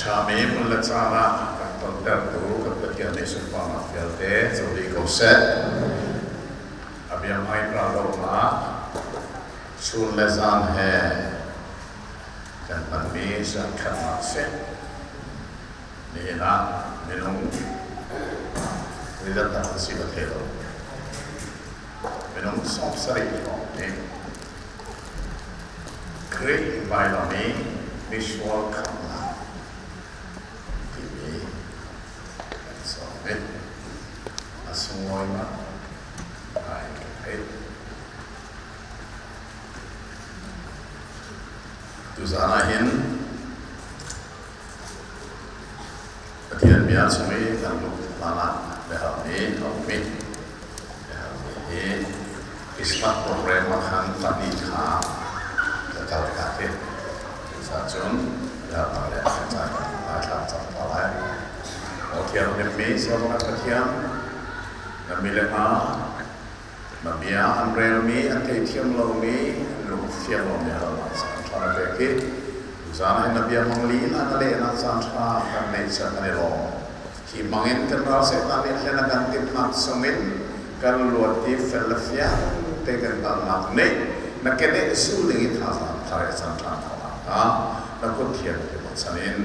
ṭhami hmun le caan ah kan tontertu kan Pathian nih sunparnak vialte co dih ko seh. A biahmai raldohnak chun le zan he kan hmanmi zaangkhatnak si. Nihin ah minung zeizat dah an si ka thei lo. Minung 70 hrawng nih Khrih vailam i misual khamhnak timi kan sawm i a sunglawi ngai ka theih. Tuzaan ah hin Pathian bia chung i kan luh hlan ah biahalmi a um i biahalmi hi Christmas program ah khan pahnih kha ka kal ta khi. Cucaah biahalnak le a caan ai thlak cang ta lai. Aw thianghlimmi Siangpahrang Pathian, na mi le hna, na bia an relmi, an theithiam lomi, an lung fiang lomi halnak caan ṭha na pek i tuzaan ah hin na bia hmang lila na lehnak caan ṭha kan neih cang kan i lawm. Hi hmangin kan ral Satan nih hlen a kan timhnak chungin kan luat i fel le fiang te kan hngalhnak nih na keneh zul ding i thazaang thar i caan ṭha khawhnak hnga na kut thiam i bochan in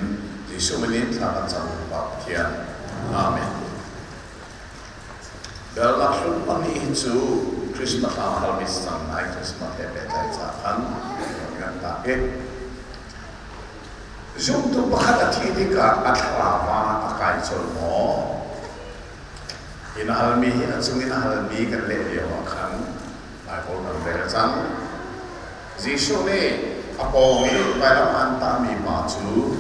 Jesuh min in thla kan cam Pa Pathian. Amen. Belnak hlun pahnih hi cu Christmas hlang halmi cang nai Christmas he pehtlai ca khan kan tak i Zumtu pakhat a thih tikah a thlarau ah a kai colh maw? Hi na halmi hi a cung in a halmi kan leh lio ah khan Baibal kan rel cang. Jesuh nih a pawng i vailam an tahmi pa cu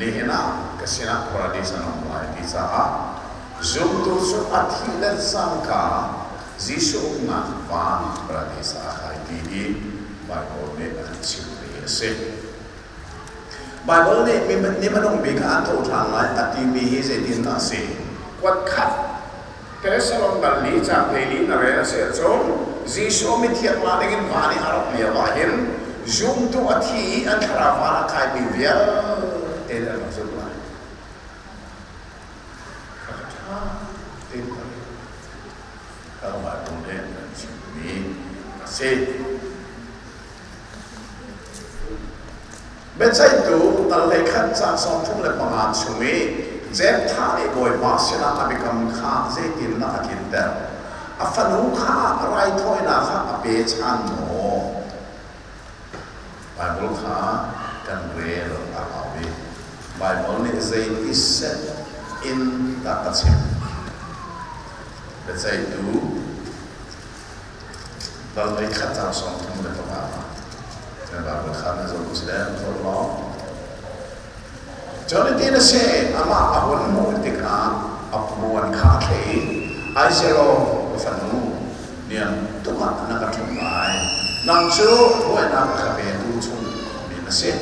nihin ah ka sinah paradis an um lai ti caah zumtu cu a thih le cangka Jesuh umnak van paradis ah a kai ti hi Baibal nih a kan chimhmi a si. Baibal nih ni hmanung bik ah an tho ṭhan lai a timi hi zeitindah a si? Kuat khat Thessalon dal li caang 14 na rel a si ahcun Jesuh mithiang la dingin van i a rak lio ahhin zumtu a thi i an thlarau van a kaimi vialte nih an rak zumh lai. Kha ṭha tein ka rel. Ka Baibal nih an chimmi a si. Biaceihtu tal hlei khat caan 35 chung i Jephthah nih Bawipa sinah a biakam kha zeitindah a tlinter? A fanu kha raithawinak ah a pe ṭhan maw? Baibal kha kan rel a hau i Baibal nih zeiti set in dah a chim? Biaceihtu Dal hlei khat caan 35 ah kan Bible kha na zoh si le zoh law. Jonathan a si amah a hun hmuh tikah a puan kha a thleh i Aizero ka fanu niam tuk ah na ka ṭhumh lai. Nang cu buainak a ka petu chung mi na si.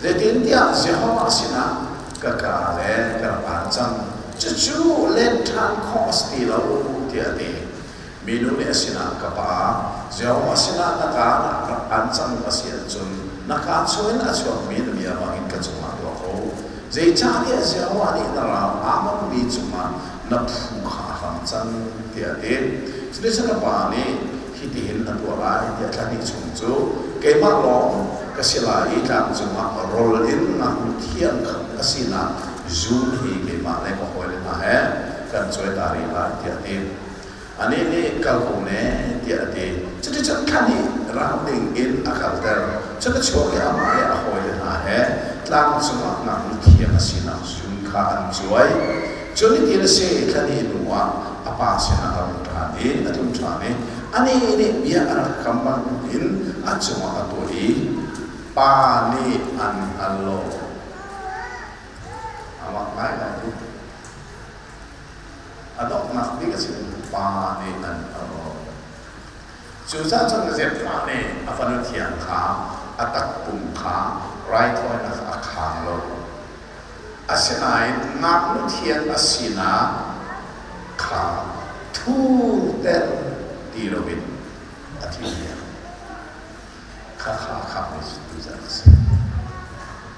Zeitintiah Jehovah sinah ka ka le ka rak aan cang. Cucu len ṭhan khawh a si ti lo tiah a ti. Minu nih a sinah ka pa, Jehovah sinah na kaa na rak an cang a si ahcun na kaa chungin a chuakmi na bia bangin ka cungah tuah ko. Zeicahtiah Jehovah nih na ral Ammon mi cungah na phu kha a hlam cang, tiah a ti. Cuticun a pa nih hitihin a tuah lai tiah thla hnih chung cu keimah lawng ka si lai i tlang cungah rawl in ngaknu thiang kha a sinak zun hi keimah le ka hawile hna he kan cawi ta rih lai, tiah a ti. Anih nih kal ko ne tiah a ti. Cuticun thla nih rang ding in a kalter. Cun a chuak i amah le a hawile hna he tlang cungah ngaknu thiang a sinak zun kha an cuai. Cun hitin a si, thla hnih hnuah a pa sinah a rung ṭhan i a tlung ṭhan i anih nih bia a rak kam bantukin a cungah a tuah i pa nih an hngal lo. Amah ngaingai cu A donghnak bik a si pa nih an ro. Cucaah cun Jephthah nih a fanu thiang kha a takpum kha raithawinak a khaang lo. Asinain ngaknu thiang a sinak kha thurter ti loin a thi diam. Khakha khak ni tuzan a si.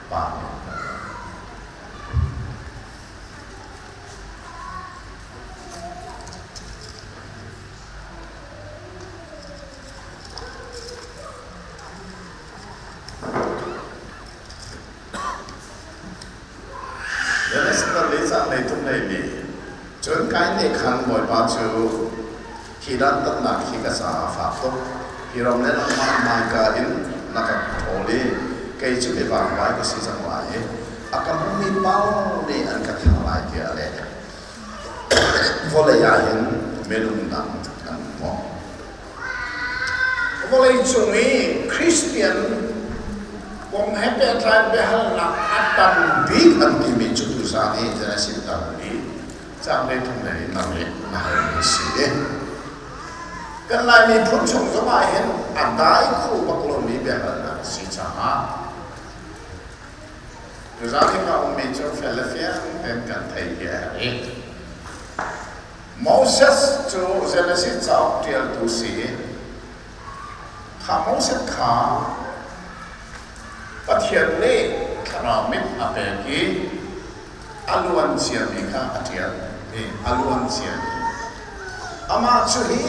Pa nih an ro. 14. Cun Kain nih khan Bawipa cu hi dantatnak hi ka caah a fak tuk. Hi ram le nangmah hmaika in na ka ṭhawl i kei cu mivangvai ka si cang lai i a ka hmumi paoh nih an ka thah lai tiah a leh. Vawlei ah hin minung dang an hmuh. Vawleicung i Christian kong he pehtlai biahalnak a tam bik an timi cu tuzaan hi Genesis dang i caang 33 le na leh na halmi a si. Kan Lai miphun chung zong ah hin a dai kho bak lomi biahalnak a si caah tuzaan hi ka ummi cu fel le fiang tein kan thei hi a herh i Moses cu Genesis cauk ṭialtu si. Kha Moses kha Pathian nih thlarau mit a pek i a luan ciami kha a ṭial i a luan ciami. Amah cu hi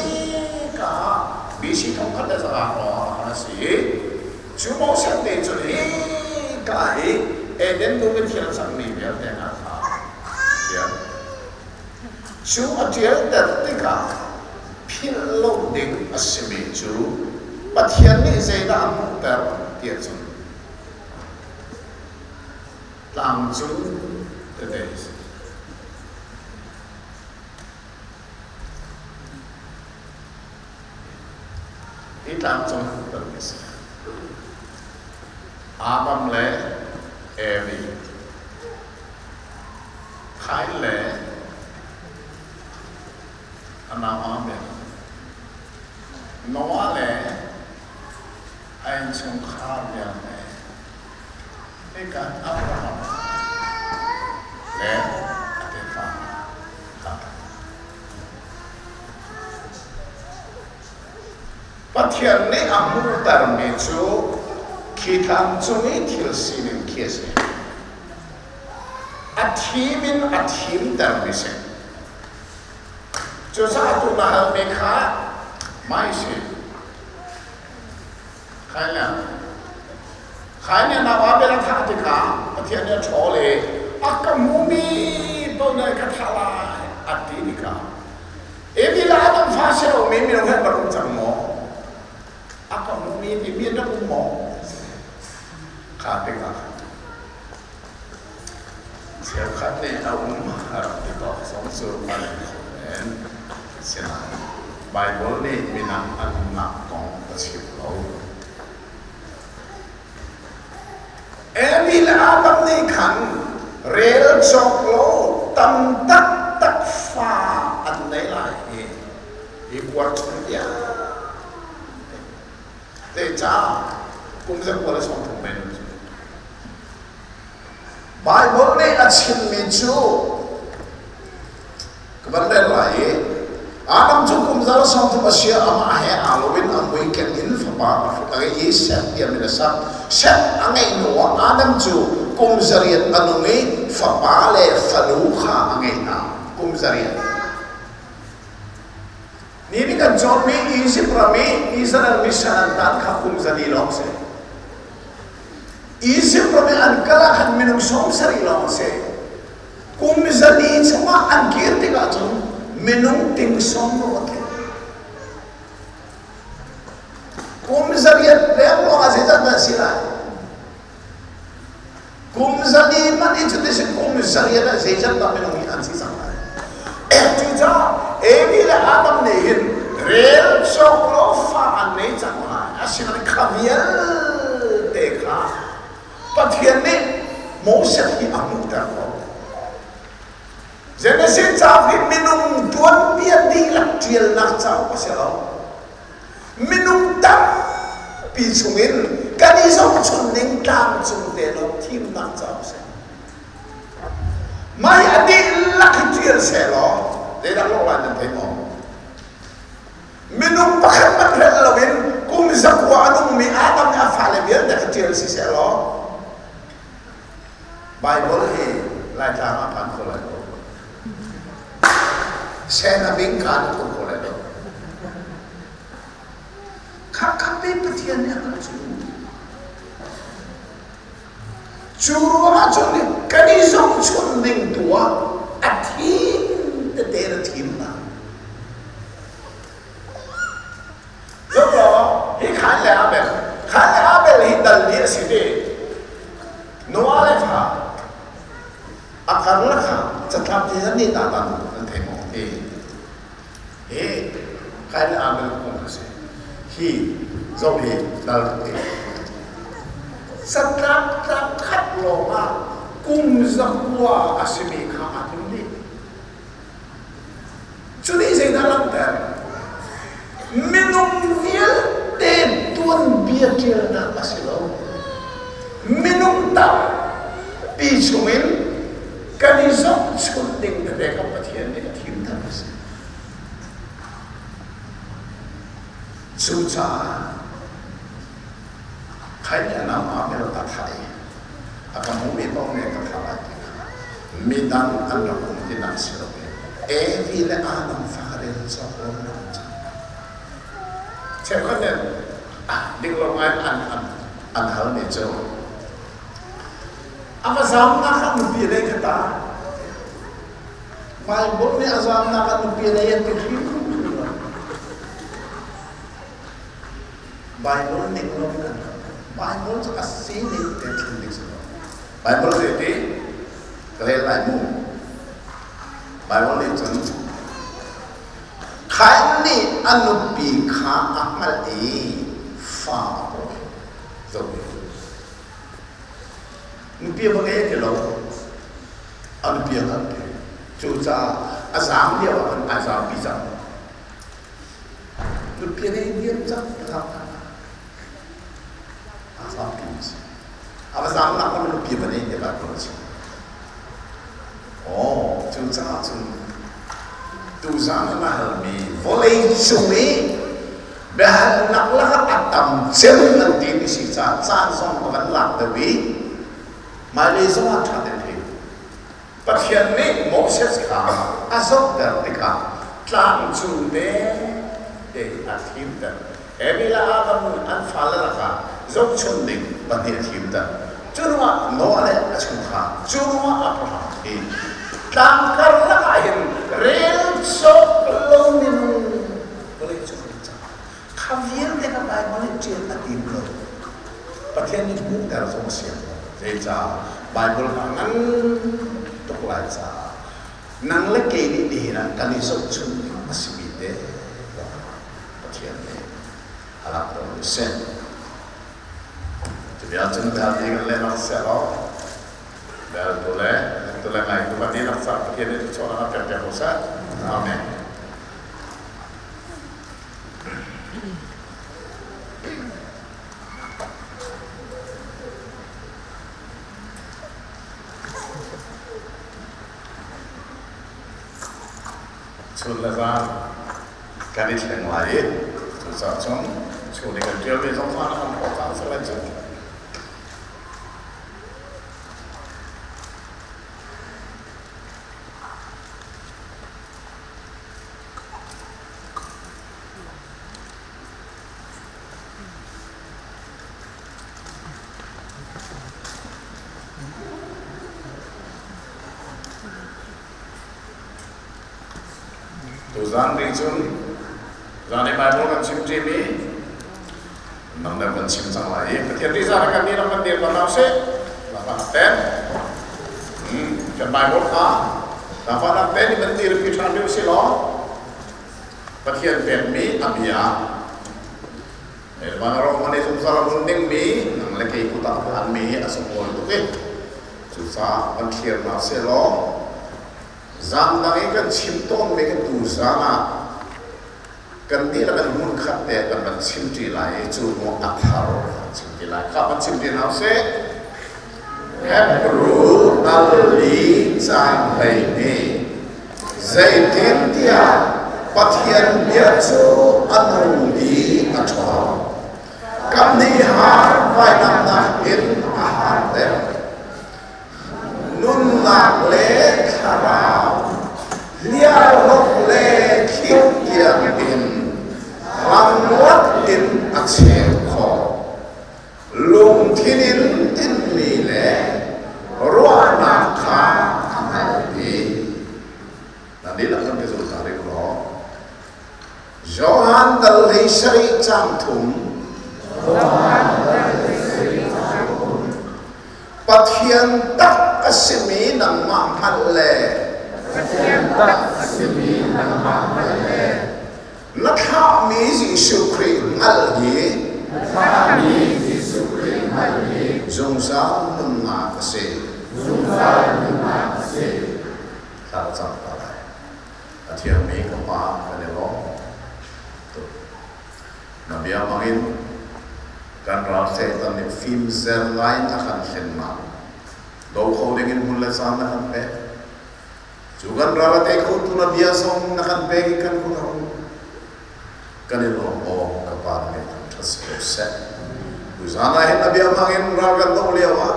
ka ah BC 1100 hrawng ah a si i cu Moses nih cun hi ka hi Eden dum i thil a cangmi vialte hna kha a ṭial. Cu a ṭialter tikah philh lo ding a simi cu Pathian nih zeidah a hmuhter tiah cun tlangcung tete a si. Hi tlangcung hmuhtermi a si. Adam le Evi Kain le a nau Abel, Noah le a innchungkhar vialte, hika Abraham le a tefa kha. Pathian nih a hmuhtermi cu khi tlang cung i thil sining khi a si. A thim in a thimtermi si. Cucaah tu na halmi kha mai si. Khai le khai nih nau Abel a thah tikah Pathian nih a ṭhawl i a ka hmumi paoh nih ka thah lai a ti tikah Evi le Adam fa si lomi minung he an rak um cang maw? A ka hmumi timi an rak um maw? Kha tikah Cheukhat nih a um a rak ti tawk zong cu a rem kho men. Asinain Baibal nih midang an umnak kong a chim lo. Evi le Adam nih khan rel cawk lo tam taktak fa an nei lai i hi kuar chung tiang Zeicah kum 930 men cu Baibal nih a chimmi cu ka van rel lai i Adam cu kum 30 a si ah amah he aa lo in a mui keng in fapa a ngei i Seth tiah min a sak. Seth a ngeih hnu ah Adam cu kum 800 a nung i fapa le fanu kha a ngeih hna. Kum 800. Ni nih kan cawnmi Izipt ram i Israel mi sal an tan kha kum 400 lawng si. Izipt ram i an kal ah khan minung 70 lawng a si. Kum 400 chungah an kir tikah cun minung ting sawm a tling. Kum 800 leng lawng ah zeizat dah si lai? Kum 400 hmanh i cuti kum 800 ah zeizat dah minung hi an si cang lai? Cucaah Evi le Adam nih hin rel cawk lo fa an nei cang lai. Asinain kha vialte kha Pathian nih Moses hi a hmuhter ko. Genesis cauk hi minung tuanbia dihlak ṭialnak cauk a si lo. Minung tampi chungin kan i zohchun ding tlangcung te lawng thimnak cauk a si. Mah hi a dihlak hi ṭial sehlaw zeidah lawh lai nan thei maw? Minung pakhat hmanh hrelh loin kum 900 a nungmi Adam nih a fale vialte kha ṭial si sehlaw Baibal hi Laitlang ah phan kho lai lo. Sen a bing kha na thawk kho lai lo. Khakha pe Pathian nih a hngalh cu. Cu ruangah cun kan i zohchunh ning tu ah a thi. Nan thei maw? Hi hi Kain le Abel kong a si. Hi zoh hi dal te. Catlap tlap khat lawng ah kum 900 a simi kha aa tlung dih. Cu nih zeidah a langhter? Minung vialte tuanbia ṭialnak a si lo. Minung tampi chungin kan i zohchunh ding tete kha Pathian nih a thimter a si. Cucaah Khain nih a nau Abel a thah i a ka hmumi paoh nih ka thah lai ti kha midang an rak um tinak si lo i Evi le Adam fa rel cawk lo an um cang. Cheukhat nih ding lo ngai an halmi cu a va zamnak ah nupi nei kha ta Bible nih a zamnak ah nupi nei an ti hrim hrim lo. Bible ning lo in an rak Bible cu a sining te thlen ding si lo. Bible zei ti? Ka rel lai mu. Bible nih cun Khain nih a nupi kha a hngalh i fa a pawi. Zoh Nupi a va ngei ti lo. A nupi a hngalh ti. Cucaah a zaam lio ah khan ai zaampi cang. Nupi a ngei diam cang a A zaampi a si. A va zaamnak hmun nupi va nei tiah Bible a chim. Oh, cucaah cun tuzaan in a halmi vawlei cung i biahalnak lakah a tam cem nan ti mi si caah caan zong ka van lak deuh i hmailei zong ah ṭha tein thei. Pathian nih Moses kha a zohter tikah tlang cung te te a thimter. Abel le Adam an fale lakah zohchun ding pahnih a thimter. Cu hnuah Noah le a chungkhar, cu hnuah Abraham hi tlang karlak ah hin rel cawk lo minung vawlei cung an cang. Kha vialte kha Baibal nih ṭial a tim lo. Pathian nih hmuhter zong a siang lo. Zeicah? Baibal kha a ngan tuk lai caah nang le kei nih nihin ah kan i zohchunh ding a simi te Pathian nih a langhtermi a si. Cuti ahcun bel nih kan leh bak seh law bel tu le tu le ngai tu kan dihlak caah Pathian nih thluachuahnak a pek piak ko seh. Amen. Chun le zan kan i thleng lai i cucaah cun chun i kan ṭialmi zong zan ah kan hrawh cang si lai cu. Tuzaan ri cun zan i Bible kan chim ṭimi nang le kan chim cang lai i Pathian ri zan kan nih kan dir ko hna usih. Lafa ten. Kan Bible kha lafa ten in kan dir pi ṭhan rih usih law Pathian pekmi a bia van ro man i zungzal a hmun dingmi nang le kei kut ah a phanmi hi a sunglawi tuk i cucaah van thlir hna sehlaw zan dang i kan chim tawnmi kan tu zan ah kan dihlak in hmun khat te kan van chim ṭi lai i cu hnu a thar kan chim ṭi lai kha van chim ṭi hna usih. Hebru dal li caang 12 Zeitintiah Pathian bia cu a nung i a ṭhawng. Kannih har vainamnak in a harter. Nunnak le thlarau, hliarhlok le thlik tiangin ramlak in a cheu khawh. Lungthin in tinhmi le ruahnak kha a hngalh i nan dihlak kan ka zul hna rih law. Johan dal 17 caang 3. Pathian tak a simi nangmah hngalh le Pathian tak a simi nangmah hngalh le na thlahmi Jesuh Khrih hngalh hi na thlahmi Jesuh Khrih hngalh hi zungzal nunnak a si. Zungzal nunnak a si. Thla ka cam ta lai. A thiangmi ka Pa kan i lawm tuk. Na bia hmangin kan ral Satan nih fimzer ngai in a kan hlennak do kho dingin hmun le caan na kan pek. Cu kan ral a tei khotu na bia zong na kan pek i kan kut a um. Kan i lawm aw ka Pa na min thangṭhat si ko seh. Tuzaan ah hin na bia hmangin ral kan doh lio ah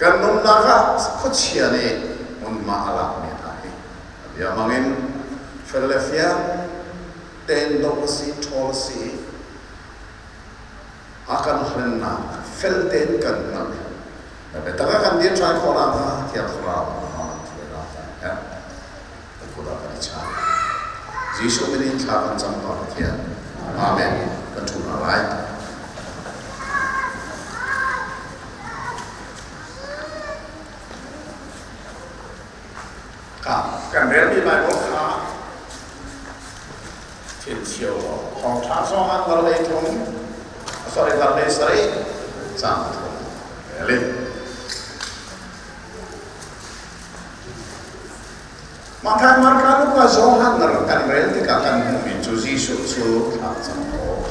kan nunnak ah khuachia nih hmunhma a lakmi hna hi na bia hmangin fel le fiang tein doh a si, ṭhawl a si i a kan hlennak fel tein kan hngalh i na biatak ah kan dir ṭhan khawh nakhnga Thiang Thlarau na hruainak kan herh. Na kut ah kan i chan. Jesuh min in thla kan cam Pa Pathian. Amen. Kan ṭhu hna lai. Ka kan relmi Bible kha thil cio thawngṭha zong an dal lei thum sorry dal lei sarih cang thum relin Matthai, Marka, Luka, Johan kan rel tikah kan hmuhmi cu Jesuh cu thla cam ko.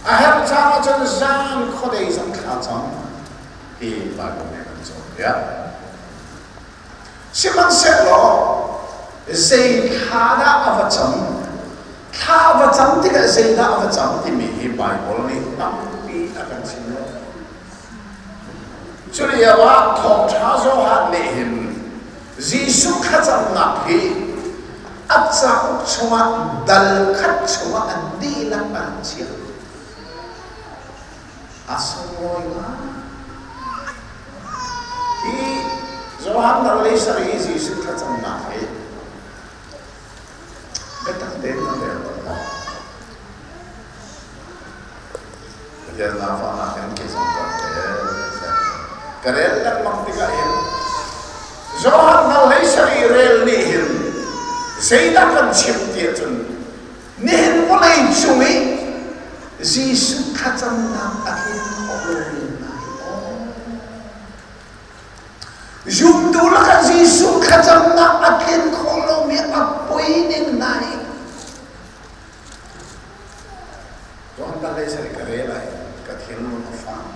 A herh caan ahcun zan khuadei zong thla cam ti Bible nih kan cawnpiak. Sihmanhsehlaw zei thla dah a va cam? Thla a va cam tikah zeidah a va cam timi hi Bible nih tampi a kan chim lo. Cu lio ah thawngṭha Johan nih hin Jesuh thlacamnak hi a cauk chungah dal khat chungah an dihlak an chiah. A sunglawi ngai. Hi Johan dal lei sarih i Jesuh thlacamnak hi biatak tein nan rel bal maw? Pathian zaangfahnak in kei zong ka rel. Ka rel lengmang tikah hin Johan dal lei sarih rel nih hin zeidah kan chim ti ahcun nihin vawlei cung i Jesuh thlacamnak a tlin khawh lomi hna hi aw zumtu lakah Jesuh thlacamnak a tlin khawh lomi a poi ning hna hi Tuan dal lei sari ka rel ai ka thinlung a fang.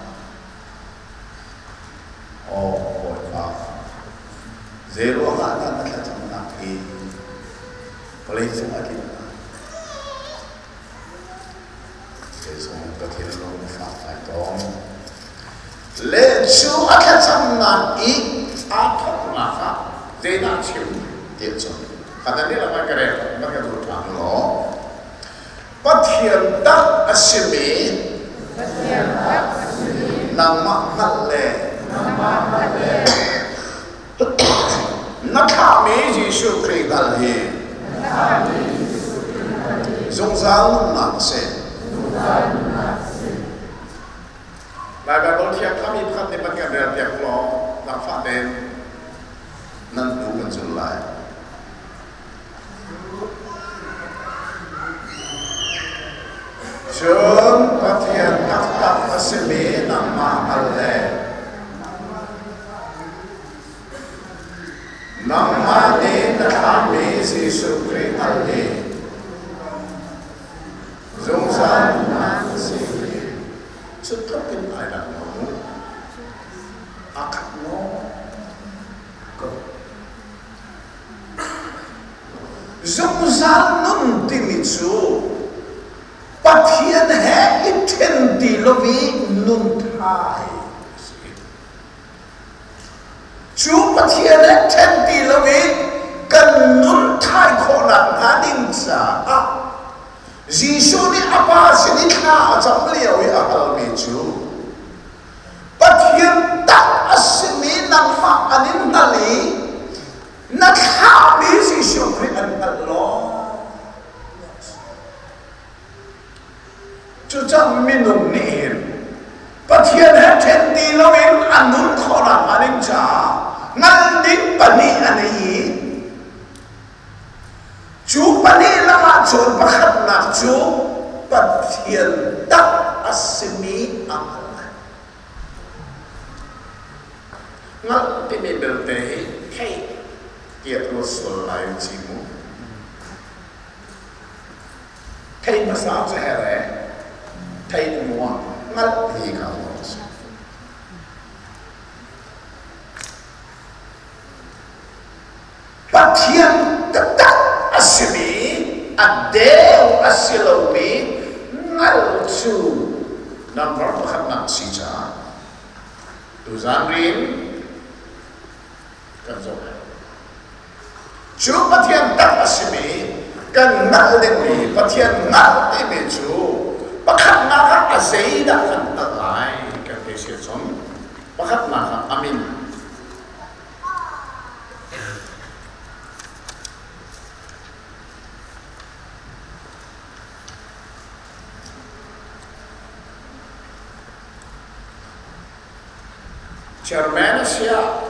Aw Bawipa, zei ruangah dah na thlacamnak hi vawlei cung a tlin lai? Kei zong ka thinlung a fak ai tawn. Le cu a thlacamnak i aa thawknak ah zeidah chim ti cun kha nih lam ka rel na ka zul ṭhan law Pathian tak a simi Pathian tak a simi nangmah hngalh le nangmah hngalh le na thlahmi Jesuh Khrih hngalh hi na thlahmi Jesuh Khrih hngalh hi zungzal nunnak a si. Zungzal nunnak a si. Lai Baibal thiang kha mi pakhat nih van kan relpiak law zaangfah tein nan hnu kan zul lai. Cun Pathian taktak a simi nangmah hngal le nangmah nih na thlahmi Jesuh Khrih hngal hi zungzal nunnak a si. Cu tluk in ai dang lo mu. A khat maw? Ko. Zungzal nun timi cu Pathian he i ṭhen ti lo i nun thai a si. Cu Pathian he ṭhen ti lo i kan nun thai khawhnak hnga ding caah Jesuh nih a Pa sin i thla a cam lio i a halmi cu Pathian tak a simi nangmah an in hngal i na thlahmi Jesuh Khrih an hngalh law. Cucaah minung nih hin Pathian he ṭhen ti loin a nun khawhnak hnga ding caah ngal ding. ding pahnih a nei i cu pahnih lakah cun pakhatnak cu Pathian tak a simi a hngalh lai. Hngalh timi belte hi theih tiah ruat sual lai u ci mu. Theih hmasa cu herh e, theih hnu ah hngalh hi ka lawng a si. Pathian taktak a simi, a deu a si lomi hngalh cu number pakhatnak a si caah tuzan rin kan zoh lai. Cu Pathian tak a simi kan hngalh dingmi Pathian hngalh timi cu pakhatnak ah a zeidah kan hngalh lai kan ti si ahcun pakhatnak ah a min. Chairman a si ah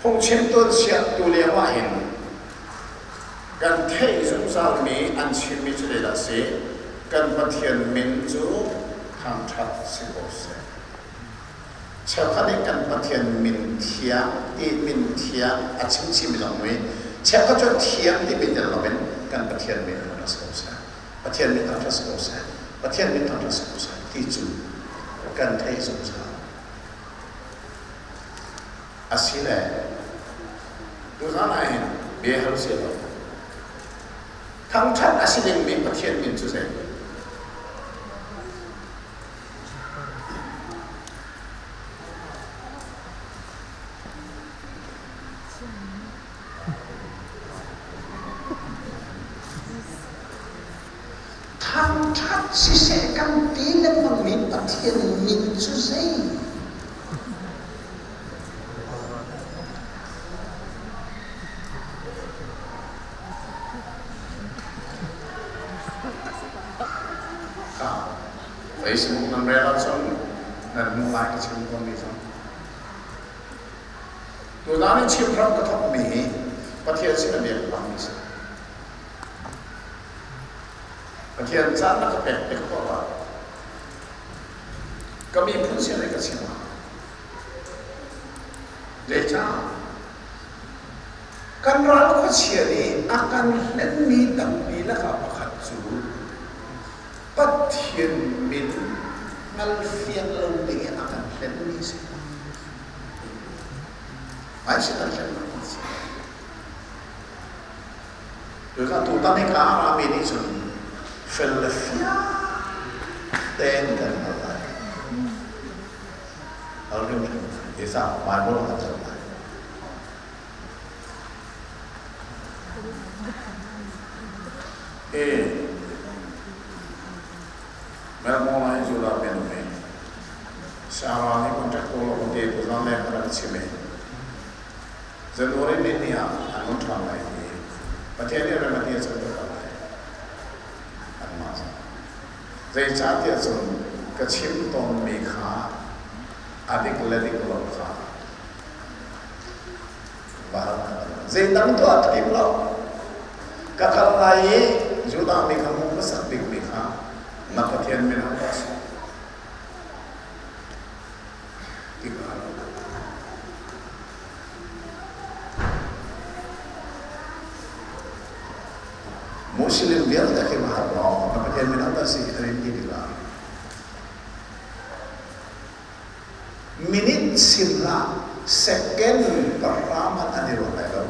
phungchimtu an siah tu lio ah hin kan theih zungzalmi an chimmi cu zeidah a si? Kan Pathian min cu thangṭhat si ko seh. Cheukhat nih kan Pathian min thiang ti min thiang a chim chimmi zong mui cheukhat cu thiang timi tel loin kan Pathian min thangṭhat si ko seh. Pathian min thangṭhat si ko seh. Pathian min thangṭhat si ko seh ti cu kan theih zungzal. Asile tuzan ah hin bia hal si lo. Thangṭhat a si dingmi Pathian min cu zei? Thangṭhat siseh kan ti lengmangmi Pathian min cu zei? Facebook nan rel ahcun nan hmuh lai ka chim tawnmi zong. Tuzaan i chim hram ka thawkmi hi Pathian sin a biak pahmi si. Pathian caan na ka pek tik paoh ah ka miphun sin i ka chim ah zeicah kan ral khuachia nih a kan hlenmi tampi lakah pakhat cu Pathian min hngalfiang lo ding in a kan hlenmi si. Ai si kan hlennak si. Cucaah tutan hi ka rami nih cun fel le fiang tein kan hngalh lai. Hal hrimhrim hi ca Bible kan zoh lai. E Melbourne ah Judah men me Sarah nih contact ko lo te tu zan leng rak chim e January ni ni ah an hung ṭhan lai i Pathian nih rem a ti ahcun ka kal lai. Anmah cu. Zeicahtiah cun ka chim tawnmi kha a dik le dik lo kha va hal hna. Zeidang tuah ka tim lo. Ka kal lai i Judah mi kha hmuh hmasak bikmi kha na Pathian min ah ka si. Ti ka hal. Muslim vialte khi mahal lawng na Pathian min an si an in ti tikah minute sim lah second pahra hmanh an i ruat lai lo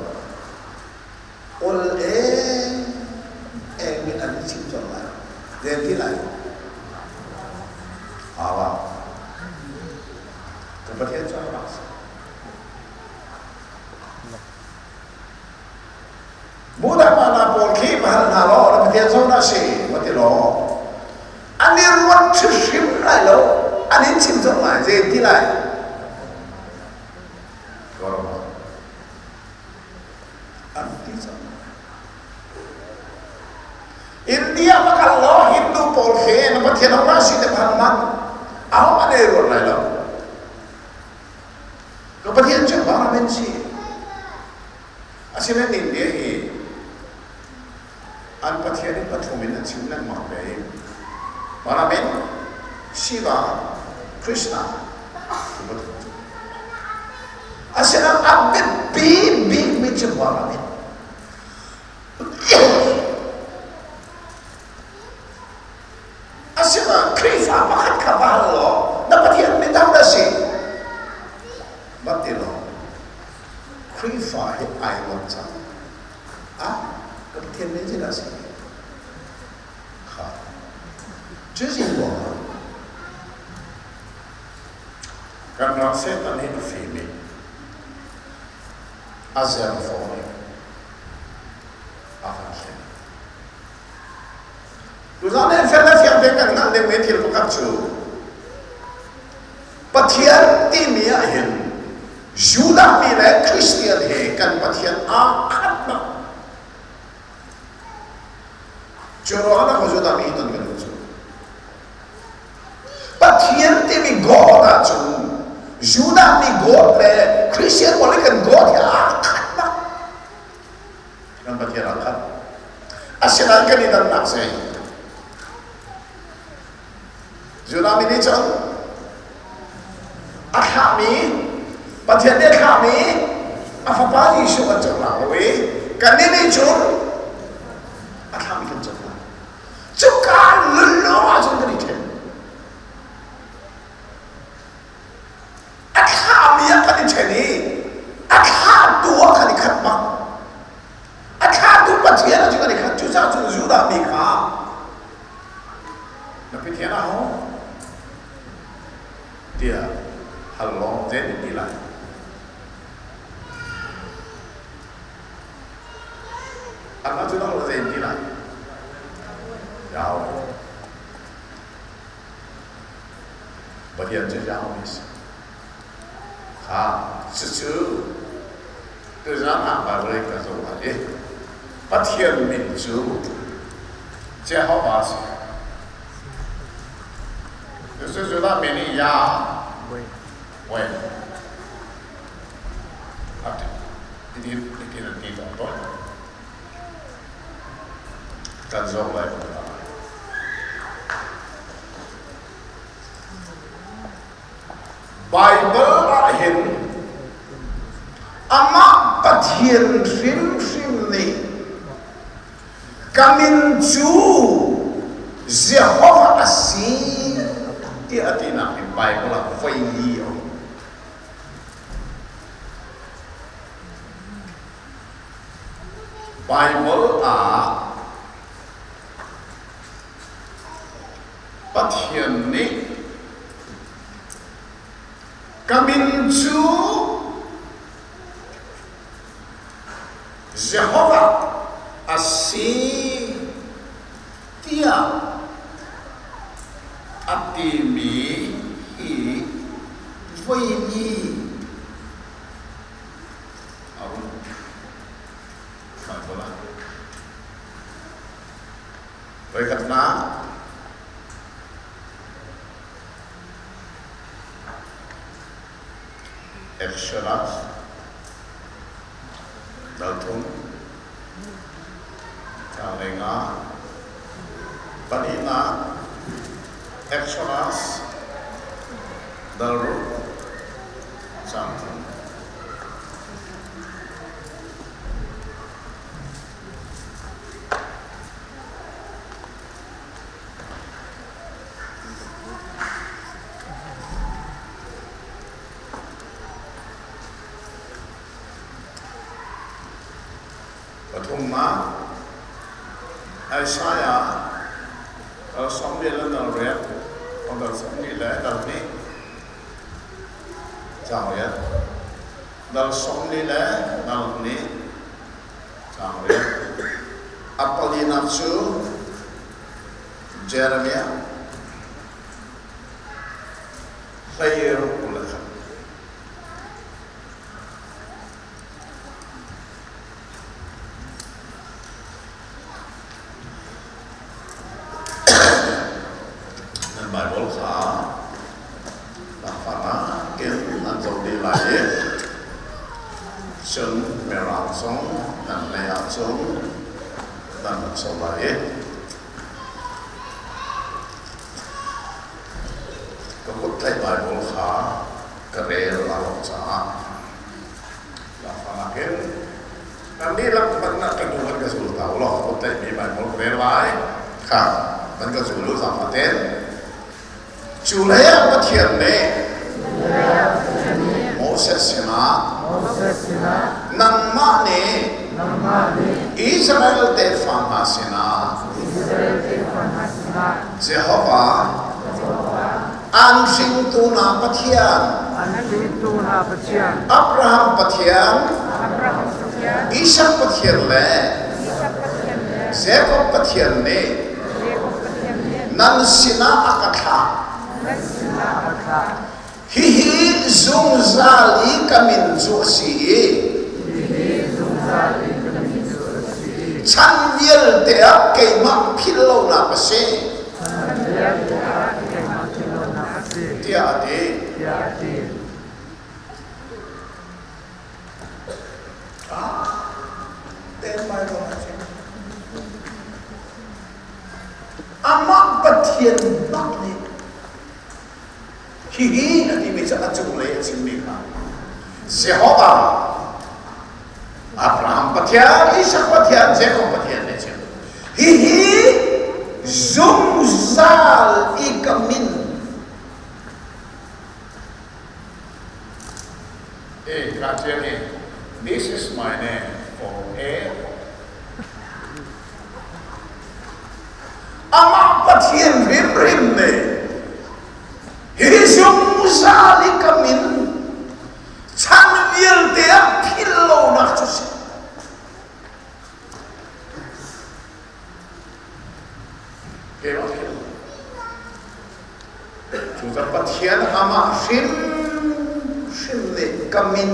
ol e eng in an i chim cang lai den ti lai awa ka Pathian cu a si Buddha mana pawl khi va hal hna law na Pathian zawn ah si va ti law an i ruat hrimhrim lai lo an in chim zong lai zei ti lai an ti cang India va kal law Hindu pawl khi na Pathian hong ah si te phan man ahong an ei ruat lai lo Ka Pathian cu Baramin si. Asinain bia hi an Pathian in pathum in an chim lengmang ve i Brahmin, Shiva, Krishna cu pathum cu. Asinain a biapi bikmi cu Brahmin. Asinain Khrihfa pakhat kha va hal law na Pathian min hodah a si? Va ti law Khrihfa hi ai ruat cang. Ah, ka Pathian min zeidah a si? Kha. Cu si ruangah kan ram Satan hi a fim i a zer fawn i a kan thlen. Tuzaan he fel le fiang tein kan hngalh dingmi thil pakhat cu Pathian timi ah hin Judah mi le Christian he kan Pathian aa khat bak. Cu ruangah dah Judah mi ton kan duh cu. Pathian timi God ahcun Judah mi God le Christian pawl kan God hi aa khat bak. Kan Pathian aa khat. Asinain kan i dannak zei? Judah mi nih cun a thlahmi Pathian nih a thlahmi a fapa Jesuh kan cohlang lo i kannih nih cun a thlahmi kan cohlang. Cuka lulung ahcun kan i ṭhen. A thlahmi ah kan i ṭhen i a thlahtu ah kan i khat bak. A thlahtu Pathian ah cun kan i khat. Cucaah cun Judah mi kha na Pathian aho tiah hal law zei ti lai. Anmah cu dang zei ti lai. Yahweh. Pathian cu Yahweh a si. Kha cucu tuzaan ah Bible in ka zoh lai i Pathian min cu Jehovah a si. Cucu Judah mi nih Yahweh a ti. Hitin an ti tawn tawn. Kan zoh lai ko lai. Baibal ah hin amah Pathian hrimhrim nih ka min cu Jehovah a si tiah a tinak hi Baibal ah voi li a um. Baibal ah Pathian nih ka min cu Jehovah a si tiah a timi hi voi li a um. Bible ah. Voikhatnak Exodus dal thum caang 5 pahnihnak Exodus dal ruk caang thum. Pathumnak Isaiah dal 40 le dal riat, dal 40 le dal hnih, caang riat. Dal 40 le dal hnih, caang riat. A palinak cu Jeremiah 21. Nan Baibal kha lakfahnak in nan zoh te lai i cun Mirang zong. cung nan rak so lai i ka kut tlaih Baibal kha ka rel a lo caah Lakfanak in kan dihlak hmanh ah ka nu kan ka zul ta ulaw kut tlaihmi Baibal ka rel lai kha kan ka zul u zaangfah tein. Cu lei ah Pathian nih Moses sinah nangmah nih Israel tefa hna sinah Jehovah an hringtu hna Pathian, Abraham Pathian, Isak Pathian le Jakob Pathian nih nan sinah a ka thlah. Hihi zungzal i ka min cu a si i chan vialte ah keimah philh lonak a si. Tiah a ti. Amah Pathian bak nih hihi a timi cu a cunglei a chimmi kha Jehovah Abraham Pathian, Isak Pathian, Jacob Pathian nih chim. Hihi zungzal i ka min Eh, this is my name forever. Amah Pathian hrimhrim nih hi zungzal i ka min chan vialte ah philh lonak cu si. Keimah philh. Cucaah Pathian amah hrimhrim nih ka min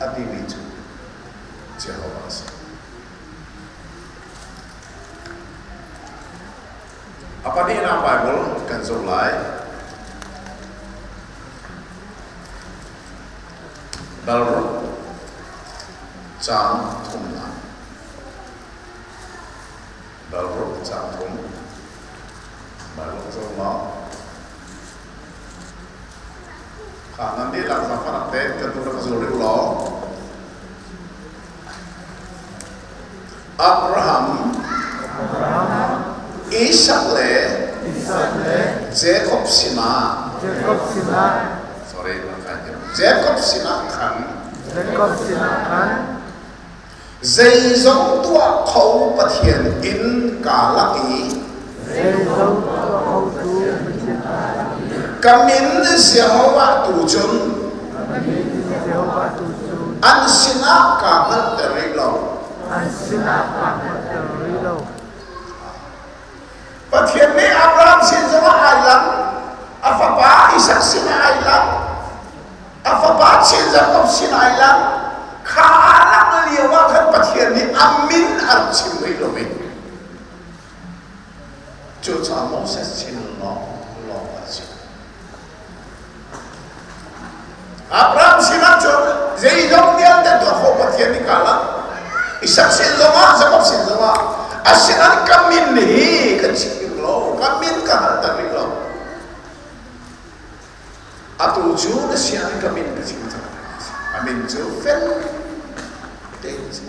a timi cu Jehovah a si. A pahnihnak Baibal kan zoh lai. Dal ruk caang thumnak. Dal ruk caang thum. Baibal ka zoh maw? Kha nan dihlak zaangfahnak tein kan tu rak ka zul rih u law. Abraham, Isak le Jakob sinah sorry Jakob sinah khan zeizong tuah kho Pathian in kaa lak i ka min Jehovah tu cun an sinah kaa hngalhter rih lo. An sinah kaa hngalhter rih lo. Pathian nih Abraham sin zongah ai lang, a fapa Isak sinah ai lang, a fapa chin Jakob sin ai lang. Kha aa langh lio ah khan Pathian nih a min a rak chim rih lo i cucaah Moses sin lawng lawng a chim. Abraham sinah cun zeizong vialte tuah khawh Pathian nih kaa lang. Isak sin zongah, Jakob sin zongah asinain ka min hi kan chim lo, ka min ka hngalter rih lo. Atu cu na sianginn ka min ka chim cang. A min cu fel tein a si.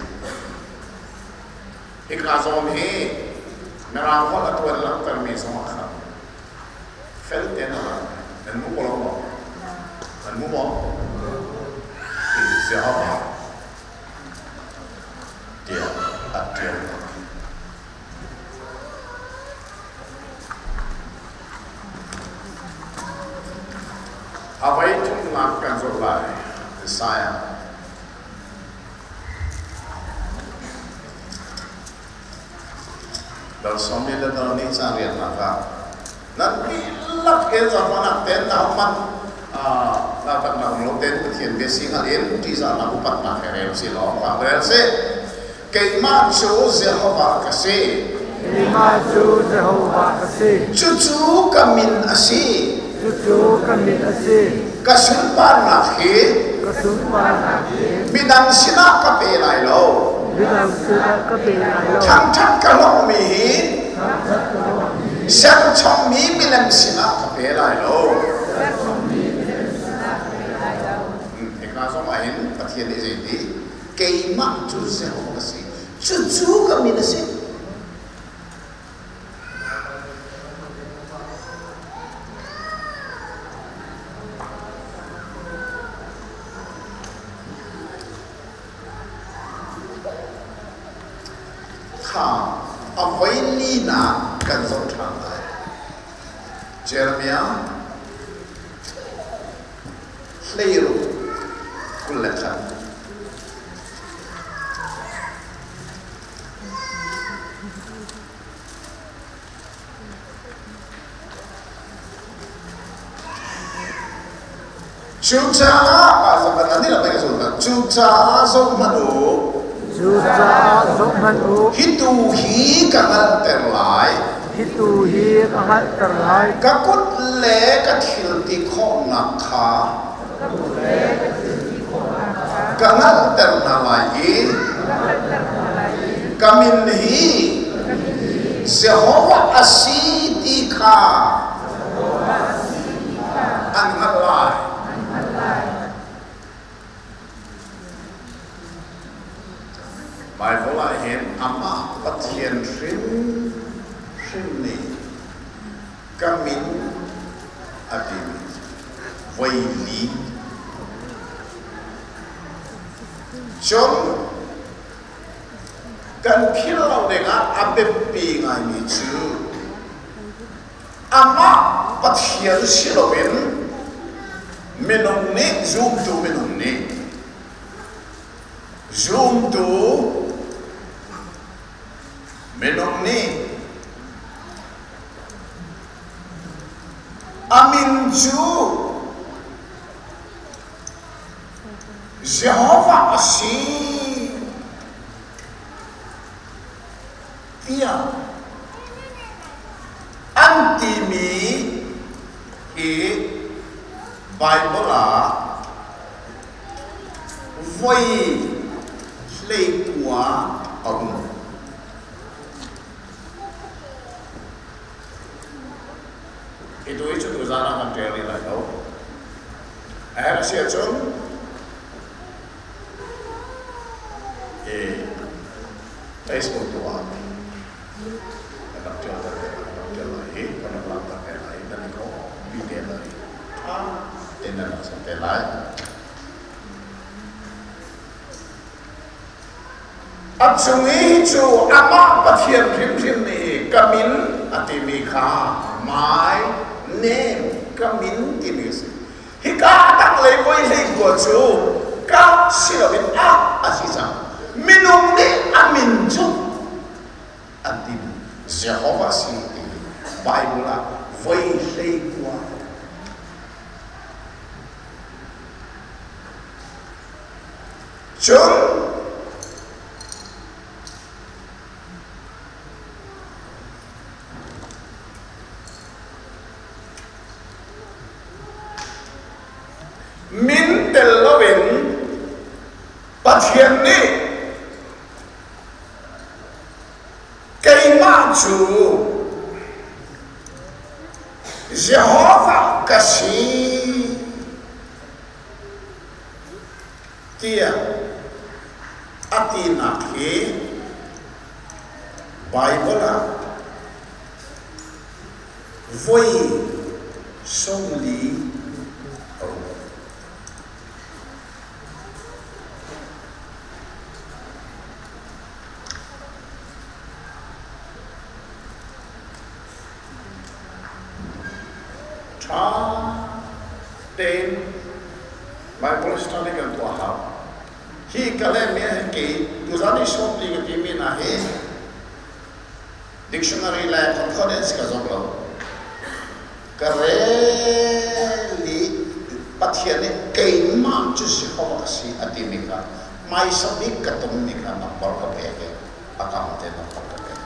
Hika zawn hi Mirang holh a tuan langhtermi zongah khan fel tein a lang. Nan hmu ko lo maw? Nan hmu maw? Hi Jehovah tiah a ṭial. A voi thumnak kan zoh lai. Isaiah Dal sawmi le dal ni ca riannak ah nan dihlak in zaangfahnak tein na hman na tak na um lo tein Pathian bia si hngal in ṭihzahnak upatnak he rel si law ka rel si. Keimah cu Jehovah ka si. Keimah cu Jehovah ka si. Cucu ka min a si. Cucu ka min a si. Ka sunparnak hi ka sunparnak hi midang sinah ka pe lai lo. Midang sinah ka pe lai lo. Thangṭhat ka hlawhmi hi serchommi milem sinah ka pe lai lo. Hika zong ah hin Pathian nih zeiti keimah cu Jehovah ka si. Cucu ka min a si. Kha a voi linak kan zoh ṭhan lai. Jeremiah 16 21. Cucaah zohhmanh u. Cucaah zohhmanh u. Hi tu hi ka hngalhter lai. Hi tu hi ka hngalhter lai. Ka kut le ka thil ti khawhnak kha ka hngalhter hna lai i ka min hi Jehovah a si ti kha an hngalh lai. Baibal ah hin amah Pathian hrimhrim nih ka min a timi voi li. Cun kan philh lo dingah a biapi ngaimi cu amah Pathian si loin minung nih zumtu minung nih zumtu minung nih a min cu Jehovah a si tiah an timi hi Baibal ah voi 19 a um. Hi tu hi cu tuzaan ah kan ṭial rih lai lo. A herh a si ahcun i Facebook tu ah kan rak ṭial ter te kan rak ṭial lai i kan rak langhter te lai i nan i kawhpi te lai i ṭha tein nan rak zoh te lai. A cung i cu amah Pathian hrimhrim nih ka min a timi kha my name ka min timi a si. Hika a tanglei voi 19 cu ka si loin a a si cang. Minung nih a min cu an timi Jehovah si ti Bible ah voi 19. Cun min tel loin Pathian nih keimah cu Jehovah ka si tiah a tinak hi Baibal ah voi 40 a um. Ṭha tein Bible study kan tuah hau. Hi ka lehmi ah hin kei tuzan i sawmli ka timi hna hi dictionary le concordance ka zoh lo. Ka rel i Pathian nih keimah cu Jehovah ka si a timi kha hmaisa bik ka tonmi kha number ka pek i a kam te number ka pek.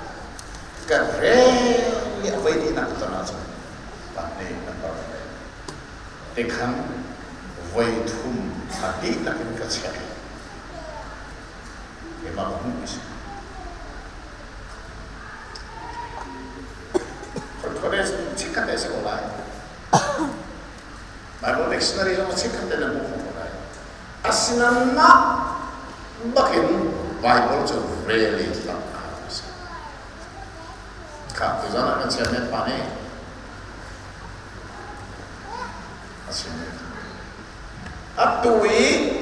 Ka rel i a voi dihnak ka ton ahcun pahnih number ka pek. Tikhan voi thum a dihlak in ka check. Keimah ka hmuh mi si. Concordance chikkhat te si ko lai. Bible dictionary zong chikkhat te na hmuh ko lai. Asinain mah bakin Bible cu really tlak a si. Kha tuzan ah kan chairman pa nih a chim. Atu i